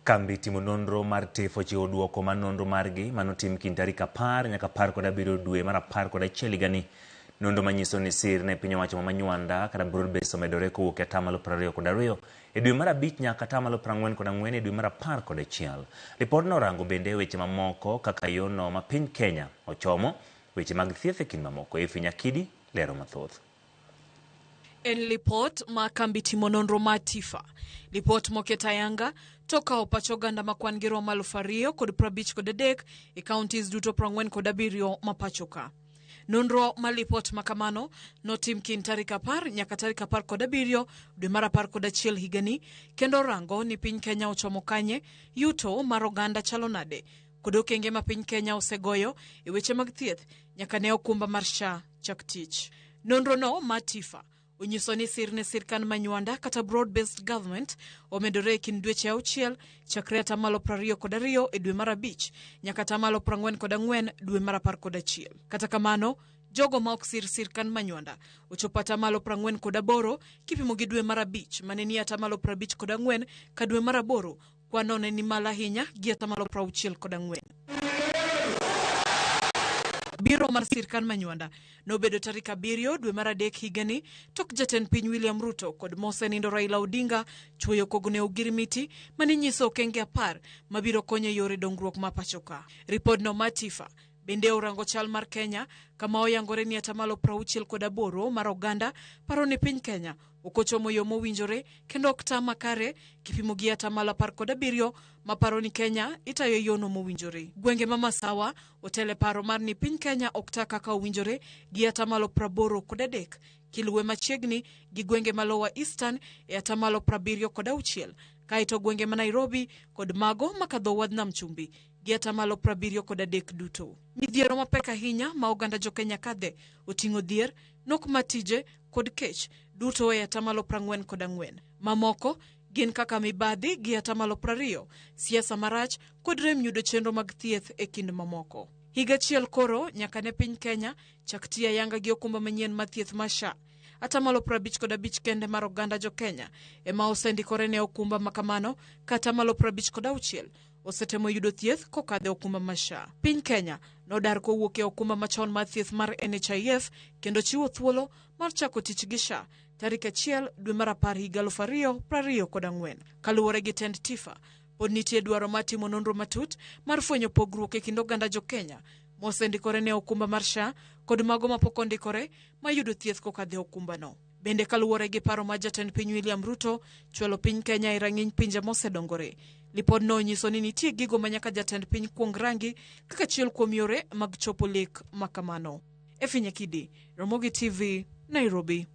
Kambi timo nonro mar TIFF ochiwo duoko mar nonro margi manotim kind tarik 10 nyaka 17 dwe mar 11 higani. Nonro manyiso ni sir ne piny owacho ma Manywanda kata broad base omedore kowuok e atamalo 22 e dwe mar 5 nyaka atamalo 44 e dwe mar 11. Ripodno orango bende weche mamoko kaka yono ma piny Kenya ochomo, weche mag thieth e kind mamoko. Effie Nyakidi lero mathoth. En lipot ma kambi timo nonro mar TIFA. Lipot moket ayanga to kawo pach oganda ma kwan gi romo 2053 e counties duto 47 ma pacho ka. Nonro ma lipot ma kamano notim kind tarik 10 nyaka tarik 17 dwe mar 11 higani kendo rango ni piny Kenya ochomo kanye, yuto mar oganda chalo nade, kod okenge ma piny Kenya osegoyo e weche mag thieth nyaka ne okumba mar SHA chak tich. Nonro no mar TIFA onyiso ni sir ne sirkand Manywanda kata broad based government omedore e kind dweche 6 chakre atamalo 22 e dwe mar 5 nyaka atamalo 44 dwe mar 11. Kata kamano, jogo ma ok sir sirkand Manywanda ochopo atamalo 48 kipimo gi dwe mar 5 mane ni atamalo 54 ka dwe mar 8 kwano ne ni malo ahinya gi atamalo 64. Biro mar sirkand Manywanda nobedo tarik 7 dwe mar 3 higani tok jatend piny William Ruto kod mosenindo Raila Odinga chuoyo kogno ne ogirimiti mane nyiso okenge 10 mabiro konyo e yore dongruok ma pacho ka. Ripodno mar TIFA bende orango chal mar Kenya kama oyangore ni atamalo 68 mar oganda paro ni piny Kenya ok ochomo yo mowinjore kendo ok ta makare kipimo gi atamalo 17 maparo ni Kenya itayo e yono mowinjore. Gwenge ma Masawa otele paro mar ni piny Kenya ok ta kaka owinjore gi atamalo 83 kiluwe machiegni gi gwenge ma Lower Eastern e atamalo 76 kaeto gwenge ma Nairobi kod mago makadho wadh Nam Chumbi gi atamalo 73 duto. Midhiero mapek ahinya ma oganda jo Kenya kadhe oting'o dhier, nok mar tije kod kech duto e atamalo 44. Mamoko gin kaka mibadhi gi atamalo 20, siasa marach kod rem yudo chenro mag thieth e kind mamoko. Higa achiel koro nyaka ne piny Kenya chak tiyo ayanga gi okumba manyien mar thieth mar SHA. Atamalo 55 kende mar oganda jo Kenya ema osendikore ne okumba ma kamano ka atamalo 56 osetemo yudo thieth kokadho e okumba mar SHA. Piny Kenya nodar kowuok e okumba machon mar thieth mar NHIF kendo chiwo thuolo mar chako tich gi SHA tarik 1 dwe mar 10 higa 2024. Kaluwore gi tend TIFA, pod nitie dwaro mar timo nonro matut mar fwenyo pogruok e kind oganda jo Kenya mosendikore ne okumba mar SHA kod mago mapok ondikore mayudo thieth kokadho e okumbano. Bende kaluwore gi paro mar jatend piny William Ruto chwalo piny Kenya e rang'iny pinje mosedongore. Lipodno onyiso ni nitie gigo ma nyaka jatend piny kuong rangi kaka achiel kuom yore mag chopo lek ma kamano. Effie Nyakidi, Ramogi TV, Nairobi.